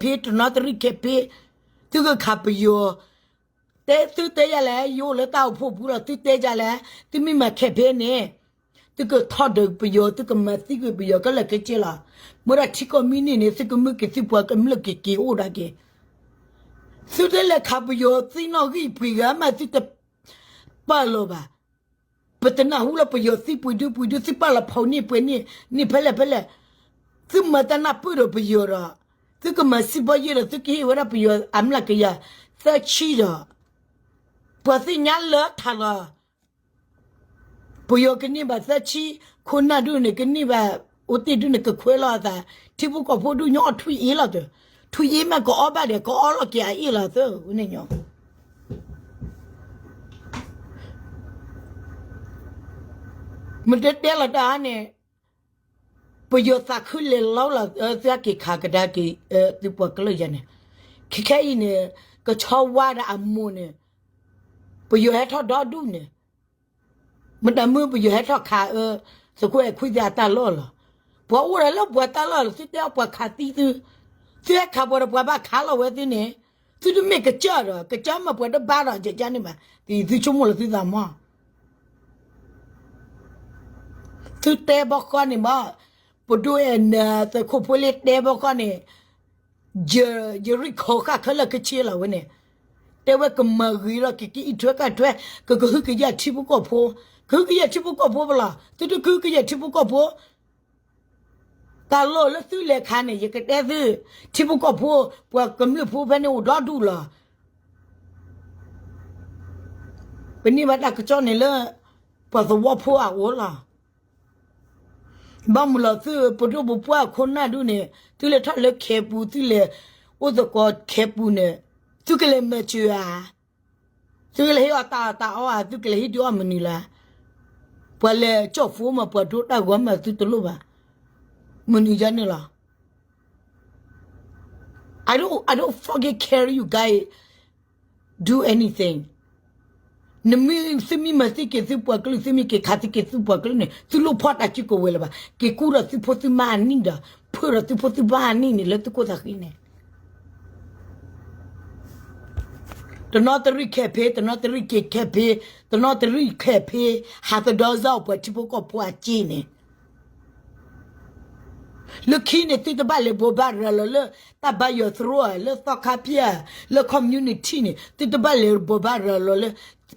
သုမ့ၢ်မၤခဲးဖ့ တနီသရံၣ်ခဲးဖ့, သုကခးပယီၤ, တဲသုတဲယၤလဲၣ်, ယအိၣ်လၢတၢ်အိၣ်ဖှိၣ်ပူၤလီၤ, သုတဲယၤလဲၣ်, သုမ့ၢ်မၤခဲးဖ့န့ၣ်, သုကထီၣ်ဒုးပယီၤ, သုကမၤသံကွံာ်ပယီၤခဲလၢာ်ခဲဆ့လီၤ. မ့ၢ်ဒၣ်ထံကီၢ်မံန့ၢ်န့ၣ် သုကမၢက့ၤသုပှၤကမျၢၢ်က့ၤက့ၤအိၣ်ဒၣ်က့ၤ, သုတလဲၤခးပယီၤသံနီၣ်ဂံၢ်ပှ့ၤဂၤမး သုတပာ်လီၤဘၣ်. ပတနၢ်ဟူလၢပယီၤသံပှ့ၤဒုပှ့ၤဒု, သုပာ်လီၤဖီၣ်န့ၢ်ပှဲၤန့ၢ်, န့ၢ်ဖဲလဲၣ်ဖဲလဲၣ်, သုမၤတၢ်နၢ်ပၢၢ်ဒီးပယီၤဒီး, သုကမၤစံးဘီယ့ၢ်ဒီး သုကဟ့ၣ်ဝဲဒၣ်ပယီၤအမျးကယၤသၢဆံဒီး, ပှၤသ့ၣ်ညါလၢထးလီၤ, ပယီၤကန့ၢ်ဘၣ်သၢဆံ, ခိၣ်နၢ်ဒုန့ၣ် ကန့ၢ်ဘၣ်အိၣ်တ့ၢ်ဒုန့ၣ် ကခွဲးလီၤအသး, ထံဖိကီၢ်ဖိဒုညီအီၣ်ထွံၣ်အ့ၣ်လီၤသၢ, ထွံၣ်အ့ၣ်မးကအီၣ်ဘၣ်ဒီး ကအီၣ်လီၤက့ၤအအ့ၣ်လီၤသၢ, ဝဲန့ၣ်ညီ မ့ၢ်တတဲလီၤတၢ်န့ၣ်, ပယီၤသးခုလဲၤလီၤလီၤ, သုက့ၤခးကဒါက့ၤ, သုပှၤကလုာ်ယၤန့ၣ်, ခဲခဲအံၤန့ၣ်, ကဆီဝါဒီးအမိၢ်န့ၣ်, ပယီၤဟဲထီၣ်ဒီဒူၣ်န့ၣ်, မတၤမုၢ်ပယီၤဟဲထီၣ်ခးအၢ, သုးခိၣ်အဲၣ်ခွံသ့ၣ်အတၢ်လီၢ်လီၤ. ပှၤအိၣ်ဒီးလၢပှၤတၢ်လီၢ်လီၤ, သုတဲအီၤပှၤခးသံသု, သုဟဲခးပှၤဒီးပှၤဘၣ်ခးလီၤဝဲသုန့ၣ်, သုတမ့ၢ်ကစၢၢ်ဒီး ကစၢၢ်မ့ၢ်ပှၤတဘါဒီးကကန့ၣ်ဘၣ်, သုဆိကမိၣ်လၢသုသးမီၤ သုတဲဘီဃီန့ၣ်မး, ပဒိၣ်အဲၣ်နၤ သုးခိၣ်ဖိလ့တဲဘီဃီန့ၣ်, ယရံၣ်ခိၣ်ဃၣ်ခဲလၢာ်ခဲဆ့လီၤဝဲန့ၣ်, တဲဝဲကမၤဂ့ၤလီၤ ကကအံးထွဲကထွဲ, ကကဟုကယာ်ထံဖိကီၢ်ဖိ, ကဟုကယာ်ထံဖိကီၢ်ဖိဘၣ်လီၤ, သုတကဟုကယာ်ထံဖိကီၢ်ဖိ, တၢ်လီၢ်လၢသုလဲၤခးန့ၣ် ယကတဲသု, ထံဖိကီၢ်ဖိ, ပှၤကမျၢၢ်ဖိဖဲန့ၣ်အိၣ်ဒီဒူၣ်လီၤ. ပန့ၢ်ဘၣ်တၢ်ကစီၣ်န့ၣ်လၢ ပှၤသဝီဖိအအိၣ်လီၤ. ဘၣ်မုၢ်လီၤသုပဒိၣ်ပပှၢ်ခိၣ်နၢ်ဒုန့ၣ် သုလဲၤထီၣ်လၢခဲပူၤ သုလဲၤအိၣ်သကိးခဲပူၤန့ၣ် သုကလဲၤမၤစၢၤဧါ, သုကလဲၤဟ့ၣ်အီၣ်တၢ်အီၣ်တၢ်အီဧါ, သုကလဲၤဟ့ၣ်ဒုးအီၣ်မနုၤလဲၣ်. ပှၤလဲၤကၠီၣ်ဖိမး ပှၤဒိတၢ်ဂီၤမး သုတလိၣ်ဘၣ်. မနုၤယါန့ၣ်လီၤ. I don't, I don't fucking care you guys do anything. နမ့ၢ်သုမ့ၢ်မၤသံက့ၤသုပှၤကလုာ် သုမ့ၢ်က့ၤခးသံက့ၤသုပှၤကလုာ်န့ၣ် သုလိၣ်ဖီၣ်တၢ်စုကဝဲၤလၢၤဘၣ်. က့ၤကူၣ်ဒီးသုဖိသုမါအနံၣ်ဒီး ဖၢဒီးသုဖိသုမါအနံၣ်န့ၣ် လၢသုခိၣ်သးဃံန့ၣ် တနီသရံၣ်ခဲဖ့, တနီသရံၣ်က့ၤခဲဖ့, တနီသရံၣ်ခဲဖ့, ဟးသဒီစၢ်အီၤပှၤထံဖိကီၢ်ဖိအစ့န့ၣ် လၢခံန့ၣ် သုတဘၣ်လဲၤဘိးဘၣ်ရၤလီၤလၢ တၢ်ဘါယွၤသရိာ်ဧါ, လၢသီခါဖၠၣ်ဧါ, လၢ community န့ၣ် သုတဘၣ်လဲၤဘိးဘၣ်ရၤလီၤလၢ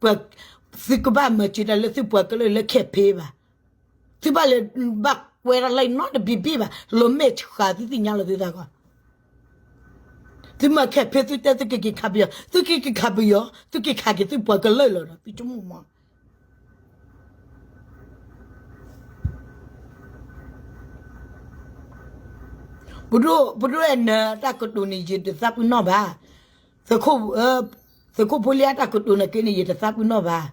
ပှၤ သုကဘၣ်မၤစၢၤတၢ်လၢသုပှၤကလုာ်လၢခဲဖ့ဘၣ်. သုဘၣ်လဲၤဘၣ်ကွဲးတၢ်လၢနီတဘ့ၣ်ဘ့ၣ်ဘၣ်, လီၤမဲာ်ဆှးသုသ့ၣ်ညါလီၤသုသးကီး. သုမၤခဲဖ့ သုတဲသုကက့ၤခးပယီၤ, သုကက့ၤခးပယီၤ, သုက့ၤခးက့ၤသုပှၤကလုာ်လီၤဒီး သုဆိကမိၣ်မး ပဒိၣ်, ပဒိၣ်အဲၣ်နၤတၢ်ကတိၤန့ၣ် ယတသးပ့ၤနီၣ်ဘၣ်. သုးခိၣ်, သုးခိၣ်ဖိလ့အတၢ်ကတိၤန့ၣ် ကဲန့ၣ် ယတသးပ့ၤနီၣ်ဘၣ်.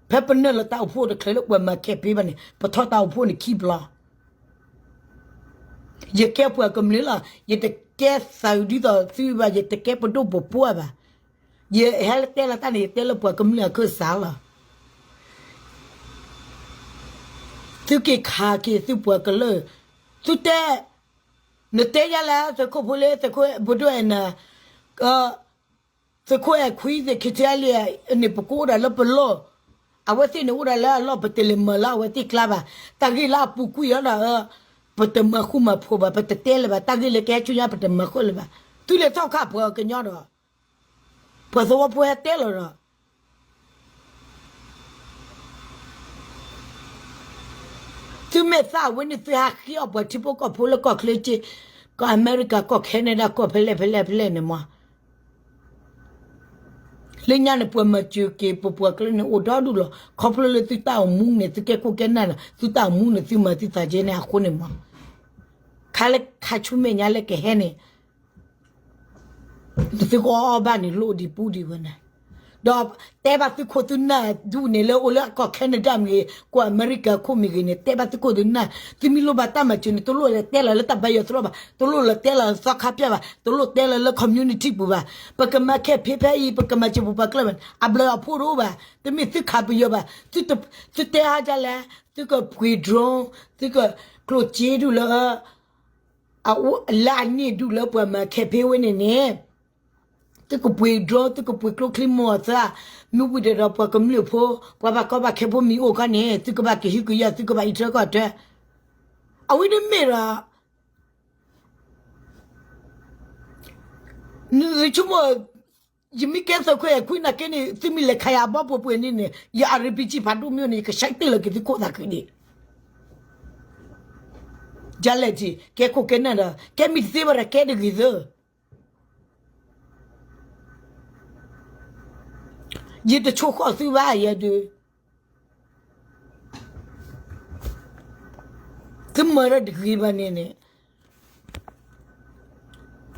ဖဲပနၢၢ်လီၤတၢ်အိၣ်ဖှိၣ်တချုးလၢပှၤမၤခဲဖ့ဘၣ်န့ၣ် ပထီၣ်တၢ်အိၣ်ဖှိၣ်န့ၣ်ခံဘျီ ယကဲပှၤကမျၢၢ်လီၤ. ယတကဲသးဒ်သိးသုဘၣ်, ယတကဲပဒိၣ်ပပှၢ်ဘၣ်. ယဟဲလၢတဲလီၤတၢ်န့ၣ် ယတဲလၢပှၤကမျၢၢ်အခၢၣ်စးလီၤ. သုက့ၤခးက့ၤသုပှၤကလုာ်, သုတဲ, နတဲယၤလၢသုးခိၣ်ဖိလ့, သုးခိၣ်ပဒိၣ်အဲၣ်နၤ, သုးခိၣ်အဲၣ်ခွံသ့ၣ်ခံထံအလံ, န့ၣ်ပကအိၣ်ဒၣ်လၢပလီၢ်, အဝဲသ့ၣ်န့ၣ်အိၣ်ဒၣ်လၢအလီၢ် ပတလဲၤမၤလၢအဝဲသ့ၣ်ကျါဘၣ်. တၢ်ဂ့ၢ်လၢအပူၤကွံာ်အီၤဒီး ပတမၤဃူမၤဖိးဘၣ်, ပတတဲလၢၤဘၣ်. တၢ်ဂ့ၢ်လၢကဟဲဆူညါ ပတမၤဃူလၢၤဘၣ်. သုလဲၤထီၣ်ခးပှၤကညီဒီး ပှၤသဝီဖိဟဲတဲလီၤဒီး သုမ့ၢ်သးဝဲန့ၣ် သုဟးဃ့အီၣ်ပှၤထံဖိကီၢ်ဖိလၢကီၢ်ချၢက့, ကီၢ်အမဲရကၤ ကီၢ်ခဲနဒၤ ကီၢ်ဖဲလဲၣ်ဖဲလဲၣ်ဖဲလဲၣ်န့ၣ်မး, လၢညါန့ၣ် ပှၤမၤစၢၤက့ၤပပှၤကလုာ်န့ၣ် အိၣ်ဒီဒူၣ်လီၤ. ခီဖျိလၢသုတၢ်အိၣ်မူန့ၣ် သုကဲခိၣ်ကဲနၢ်န့ၣ် သုတၢ်အိၣ်မူန့ၣ် သုမၤသုသးကဲန့ၣ်အဃိန့ၣ်မး, ခါလၢခါဆူမဲာ်ညါလၢကဟဲန့ၣ် သုကအီၣ်ဘၣ်န့ၣ် လိၣ်ဒံးပူဒံးဝဲန့ၣ်, ဒီးတဲဘၣ်သုခိၣ်သုနၢ်ဒူၣ်န့ၣ် လၢအိၣ်လၢကီၢ်ခဲနဒၤမ့ၢ်ဂ့ၤ, ကီၢ်အမဲရကၤခိၣ်မ့ၢ်ဂ့ၤန့ၣ် တဲဘၣ်သုခိၣ်သုနၢ်, သုမ့ၢ်လိၣ်ဘၣ်တၢ်မၤစၢၤန့ၣ် တလိၣ်လဲၤတဲလီၤလၢတၢ်ဘါယွၤသရိာ်ဘၣ်, တလိၣ်လဲၤတဲလီၤလၢသီခါဖၠၣ်ဘၣ်, တလိၣ်တဲလီၤလၢ community ပူၤဘၣ်. ပကမၤခဲဖ့ဖဲအံၤ ပကမၤစၢၤပပှၤကလုာ်ဘၣ်န့ၣ် အဘျုးအဖှိၣ်တအိၣ်ဘၣ်. တမ့ၢ်သုခးပယီၤဘၣ်, သုတဲဟးဒ်လဲၣ်, သုကပှ့ၤ drone, သုကကျိၣ်စ့ဒူၣ်လၢ အအိၣ်လၢအန့ၢ်ဒူၣ်လၢပှၤမၤ campaign ဝဲန့ၣ်န့ၣ်, သုကပှ့ၤ drone သုကပှ့ၤကျိချံမျိာ်သၣ်, မ့ၢ်ဝံၤဒီးပှၤကမျၢၢ်ဖိ, ပှၤဘၣ်ကီဘၣ်ခဲဖိမ့ၢ်အိၣ်ခီန့ၣ် သုကဘၣ်ကဟုကယာ် သုကဘၣ်အံးထွဲကွၢ်ထွဲ, အဝဲန့ၣ်မ့ၢ်ဒီး နသုဆိကမိၣ်, ယမ့ၢ်ကဲသုးခိၣ်အဲၣ်ခွံနာ်က့န့ၣ် သုမ့ၢ်လဲၤခးယၤအဘီပှဲၤပှဲၤန့ၣ်န့ၣ် ယ RPG ဖးဒိၣ်မ့ၢ်န့ၣ် ယကဆဲးတ့ၢ်လီၤက့ၤသုခိၣ်သးခုဒံး, ကလဲၣ်ထံး ကဲခိၣ်ကဲနၢ်ဒီး ကဲမ့ၢ်တသ့ဘၣ်ဒီး ကဲတဂ့ၤသၢ, ယတဆိၣ်ဃီၣ်သုဘၣ်ယဲဒုး သုမၤတၢ်တဂ့ၤဘၣ်န့ၣ်န့ၣ်,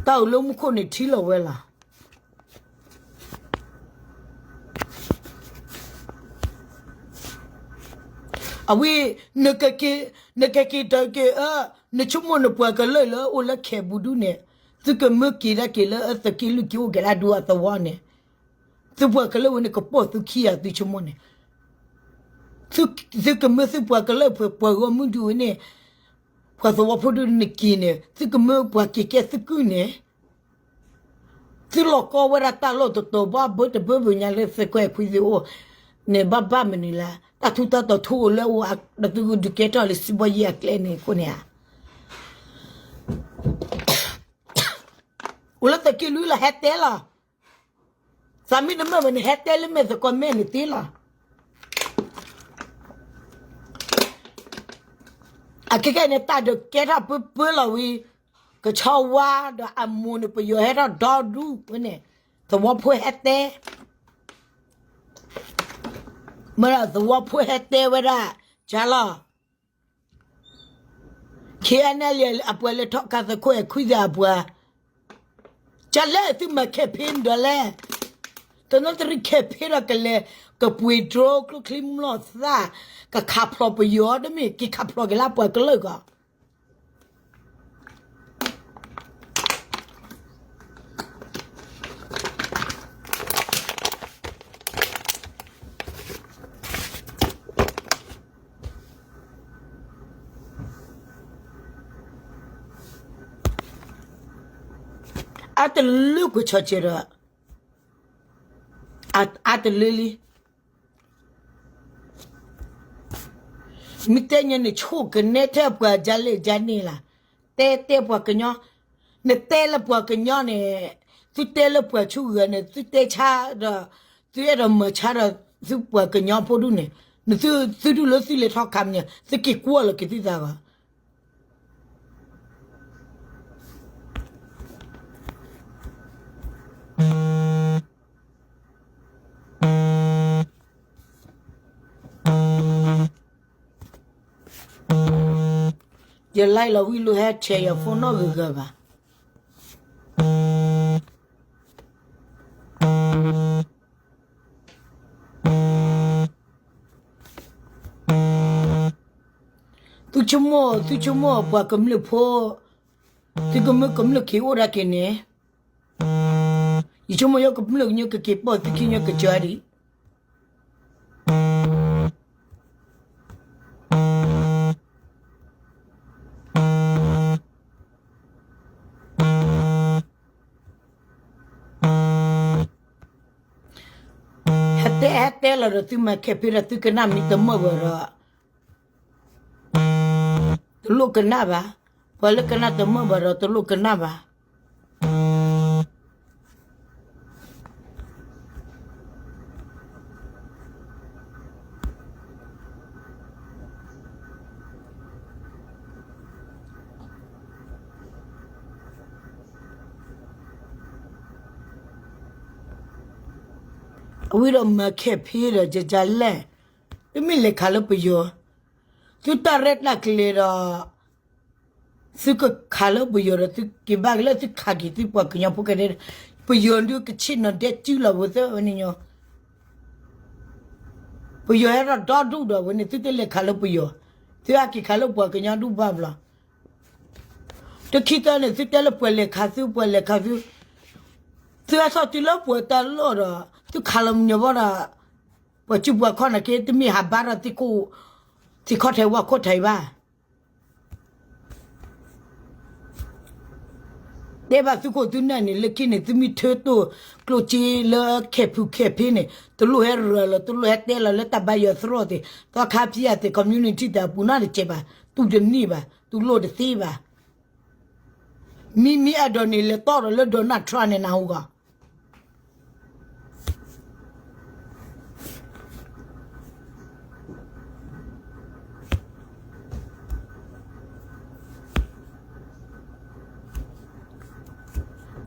တၢ်အိၣ်လၢမူခိၣ်န့ၣ်ထံလီၤဝဲလီၤ. အဝဲ, နကက့ၤ, နကက့ၤတက့ၤအၢ, နဆိကမိၣ်နပှၤကလုာ်လၢအိၣ်လၢခဲဘူးဒူၣ်န့ၣ်, သုကမၢက့ၤဒၣ်က့ၤလၢအသုးက့လွံၢ်က့ၤအိၣ်က့ၤလၢအဒူအသဝီန့ၣ်, သုပှၤကလုာ်ဝဲန့ၣ် ကပိာ်သုခံဂၤသုဆိကမိၣ်န့ၣ်, သုကမၢသုပှၤကလုာ်ပှၤဂီၢ်မုၢ်ဒူၣ်ဝဲန့ၣ်, ပှၤသဝီဖိဒူၣ်နက့ၤန့ၣ် သုကမၢပှၤက့ၤကဲသုကုၢ်န့ၣ်, သုလီၤကီဝဲဒၣ်တၢ်လီၢ်တတီၤဘၣ်ဘၢတဘၢဘၢညါလၢသုးခိၣ်အဲၣ်ခွံသုအိၣ်, န့ၣ်ဘၣ်ဘၣ်မနုၤလဲၣ် တၢ်ထူးတၢ်တီၤထူအိၣ်လၢအိၣ်ဒီးသုကဒုးကဲထီၣ်လၢစံးဘီယံၤအကျဲန့ၣ်အဃိန့ၣ်ဧါ. အိၣ်လၢသုးက့လွံၢ်လီၤ ဟဲတဲလီၤ. သးမ့ၢ်တမၢၢ်ဘၣ်န့ၣ် ဟဲတဲလၢမဲာ်သကိးမဲာ်န့ၣ်သ့လီၤ. အခဲကဲန့ၣ် တၢ်ဒုးကဲထီၣ်ပၢပၢလီၤဝံၤ, ကဆီဝါဒီးအမိၢ်န့ၣ် ပယီၤဟဲထီၣ်ဒီဒူၣ်ဝဲန့ၣ်, သဝီဖိဟဲတဲ, မ့ၢ်ဒီးသဝီဖိဟဲတဲဝဲဒၣ်, ကၢ်လီၤ KNLA အပှၤလဲၤထီၣ်ခးသုးခိၣ်အဲၣ်ခွံသ့ၣ်အပှၤ, ကၢ်လဲၣ်သုမၤ campaign ဒီးလဲၣ်, တနီသရံၣ် campaign ဒီးကလဲၤ, ကပှ့ၤ drone ကျိချံမျိာ်သၣ်, ကခးဖျိးပယီၤတမ့ၢ် က့ၤခးဖျိးက့ၤလၢပှၤကလုာ်ဂီၢ် အတလၢကွံာ်ဆီၣ်ဆဲးဒီး, အတလၢလံ. မ့ၢ်တဲညါန့ၣ် ဆိၣ်ကနဲထဲပှၤကၢ်လဲၣ်ကၢ်န့ၣ်လီၤ. တဲတဲပှၤကညီ, နတဲလၢပှၤကညီန့ၣ်, သုတဲလၢပှၤဆူဂၤန့ၣ် သုတဲဆါဒီး, သုအဲၣ်ဒိးမၤဆါဒီး, သုပှၤကညီဖိဒူၣ်န့ၣ်, နသုသုဒူၣ်လၢသုလဲၤထီၣ်ခးမ့ၢ်န့ၣ် သုက့ၤကွၢ်လီၤက့ၤသုသးဂီၢ် ယ like လီၤဝံၤလၢဟဲ share ယ phone နီၣ်ဂၢၢ်ဂၢၢ်ဘၣ်. သုဆိကမိၣ်, သုဆိကမိၣ်ပှၤကမျၢၢ်ဖိ, သုကမၢကမျၢၢ်ခံအိၣ်ဒၣ်က့ၤန့ၣ်, ယဆိကမိၣ်ယကမျၢၢ်ကညီကက့ၤပိာ်သုခံညီကစၢ်ဒံး ဟဲတဲဟဲတဲလီၤဒီးသုမၤခဲဖ့ဒီးသုကနၣ်မ့ၢ်တမၢၢ်ဘၣ်ဒီး, တလိၣ်ကနၣ်ဘၣ်, ပှၤလၢကနၣ်တမၢၢ်ဘၣ်ဒီးတလိၣ်ကနၣ်ဘၣ်. အဝဲဒီးမၤခဲဖ့ဒီးကကလဲၣ်, တမ့ၢ်လဲၤခးလၢပယီၤ, သုတၢ်ရဲၣ်တၢ်ကျဲၤဒီး သုကခးလၢပယီၤဒီးသုက့ၤဘၣ်က့ၤလၢသုခးက့ၤသုပှၤကညီဖိကဒဲ, ပယီၤဒုးကဆ့ၣ်နီၤဒဲစုလီၤဝဲသၢဝဲန့ၣ်ညီ, ပယီၤဟဲထီၣ်ဒီဒူၣ်ဒီးဝဲန့ၣ် သုတလဲၤခးလၢပယီၤ, သုဟဲက့ၤခးလၢပှၤကညီဒူၣ်ဘၣ်ဘျီ. တခံသၢန့ၣ် သုတဲလၢပှၤလဲၤခးသု ပှၤလဲၤခးသု, သုဟဲထီၣ်တုၤလၢပှၤတၢ်လီၢ်ဒီး သုခးလီၤမညီၤဘၣ်ဒီး, ပှၤစုပှၤခီၣ်နာ်က့ တမ့ၢ်ဟးဘါထီၣ်သံခိၣ်, သံခီၣ်ထံးဝၣ်ခိၣ်ထံးဘၣ်. အဲၣ်ဘၣ်သုခိၣ်သုနၢ်န့ၣ် လၢခံန့ၣ် သုမ့ၢ်ထၢတိၢ်ကျိၣ်စ့လၢခဲၣ်ဖူးခဲၣ်ဖ့န့ၣ် တလိၣ်ဟဲရၤလီၤ တလိၣ်ဟဲတဲလီၤလၢတၢ်ဘါယွၤသရိာ်သ့ၣ် သီခါဖံးအသ့ၣ် community တၢ်အပူၤနီတစဲးဘၣ်, တူၢ်တန့ၢ်ဘၣ်, တူၢ်လိာ်တသ့ဘၣ်. မ့မ့ၢ်အဲၣ်ဒိးန့ၣ် လဲၤတီၢ်ဒီးလၢ Donald Trump န့ၣ် နၢ်ဟူဂီၢ်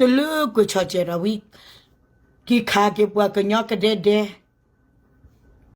တလၢကွံာ်ဆီၣ်စဲးဒီးဝံၤ က့ၤခးက့ၤပှၤကညီကဒဲဒဲ,